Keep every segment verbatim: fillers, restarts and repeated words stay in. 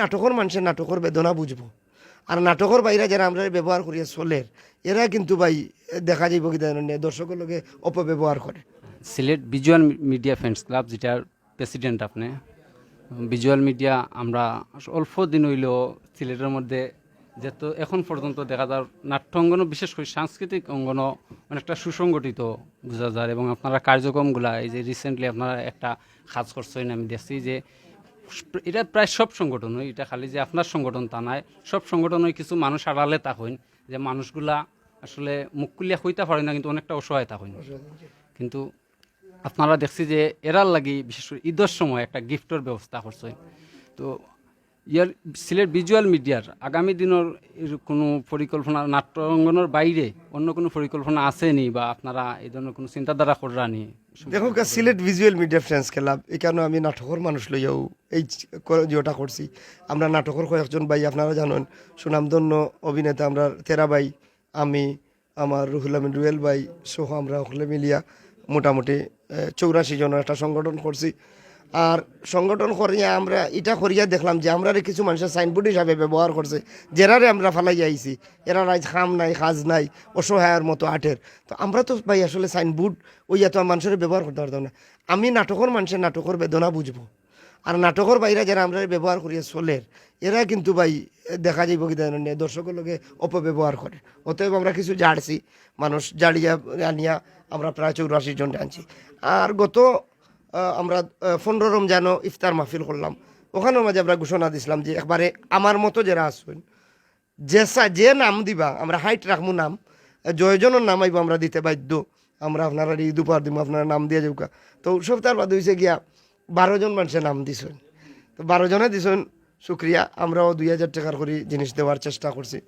নাটকর মানষে নাটকর বেদনা বুঝবো। আর নাটকর বাইরে যারা আমরা ব্যবহার করিয়া চলের, এরা কিন্তু ভাই দেখা যাইব কি জানেন, দর্শকর লগে অপব্যবহার করে। Sylhet visual media friends club, যেটার প্রেসিডেন্ট আপনি, ভিজুয়াল মিডিয়া, আমরা অল্প দিন হইল সিলেটের মধ্যে যত এখন পর্যন্ত দেখা যার নাট্যাঙ্গনও, বিশেষ করে সাংস্কৃতিক অঙ্গনও অনেকটা সুসংগঠিত বোঝা যায়। এবং আপনারা কার্যক্রমগুলা, এই যে রিসেন্টলি আপনারা একটা কাজ করছেন, আমি দেখছি যে এটা প্রায় সব সংগঠনই, এটা খালি যে আপনার সংগঠন তা নয়, সব সংগঠনই কিছু মানুষ আড়ালে থাকইন, যে মানুষগুলা আসলে মুখ খুলিয়া কইতা পারে না, কিন্তু অনেকটা অসহায় থাকইন। কিন্তু আপনারা দেখছি যে এরার লাগি বিশেষ করে ঈদর সময় একটা গিফটর ব্যবস্থা করছে। তো ইয়ার সিলেট ভিজুয়াল মিডিয়ার আগামী দিনের এর কোনো পরিকল্পনা, নাট্যাঙ্গনর বাইরে অন্য কোনো পরিকল্পনা আছে নি, বা আপনারা এই ধরনের কোনো চিন্তাধারা কররা নি? দেখো, Sylhet visual media friends club, এখানে আমি নাটকর মানুষ লইয়াও এই চ-, ক-, ইয়েটা করছি। আমরা নাটকর কয়েকজন ভাই, আপনারা জানেন, সুনামধন্য অভিনেতা আমরা তেরা ভাই, আমি, আমার রুহুল আমিন রুয়েল ভাই সহ আমরা সকলে মিলিয়া মোটামুটি, এ, চৌরাশি জনের একটা সংগঠন করছি। আর সংগঠন করিয়া আমরা এটা করিয়া দেখলাম যে আমরারে কিছু মানুষে সাইনবোর্ড হিসাবে ব্যবহার করছে, যেরারে আমরা ফালাইয়া আইছি, এরার আইজ কাম নাই, কাজ নাই, অসহায়র মতো আটের। তো আমরা তো ভাই আসলে সাইনবোর্ড ওই এত মানুষের ব্যবহার করতে পারতাম না। আমি নাটকর মানষে নাটকর বেদনা বুঝবো। আর নাটকর বাইরে যারা আমরা ব্যবহার করিয়া চলের, এরা কিন্তু ভাই দেখা যাইব কি জানেন, দর্শকর লগে অপব্যবহার করে। অতএব আমরা কিছু জার্সি মানুষ জাড়িয়া আনিয়া আমরা প্রায় চৌরাশি জন আনছি। আর গত, আহ, আমরা, আহ, পনেরো রমজানও ইফতার মাহফিল করলাম, ওখানের মাঝে আমরা ঘোষণা দিছিলাম যে একবারে আমার মতো যারা আছেন, যে সা-, যে নাম দিবা, আমরা হাইট রাখমু নাম, জয়জনের নাম আইব, আমরা দিতে বাধ্য। আমরা আপনারা ঈদ উপহার দিব, আপনারা নাম দিয়ে যাউকা। তো সপ্তাহ বাদ হইছে গিয়া বারো জন মানুষে নাম দিছেন। তো বারো জনে দিছেন, শুক্রিয়া। আমরাও দুই হাজার টাকার করি জিনিস দেওয়ার চেষ্টা করছি,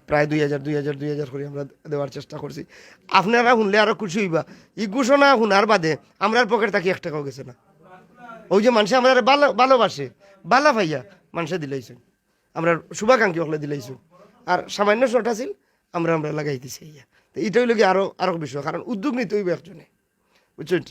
প্রায় দুই হাজার, দুই হাজার, দুই হাজার করি আমরা দেওয়ার চেষ্টা করছি। আপনারা শুনলে আরো খুশি হইবা। এই ঘোষণা শোনার বাদে আমরার পকেট থাকি এক টাকাও গেছে না। ওই যে মানুষে আমরা ভালো, ভালোবাসে, ভালা পাইয়া মানুষে দিলাইছেন, আমরা শুভাকাঙ্ক্ষী হকলে দিলাইছো। আর সামান্য শর্ট আছিল, আমরা, আমরা লাগাই দিছি ইয়া। তো এটা হইল কি আরো, আরো বিষয়, কারণ উদ্যোগ নিতে হইবে একজনে, বুঝছেন?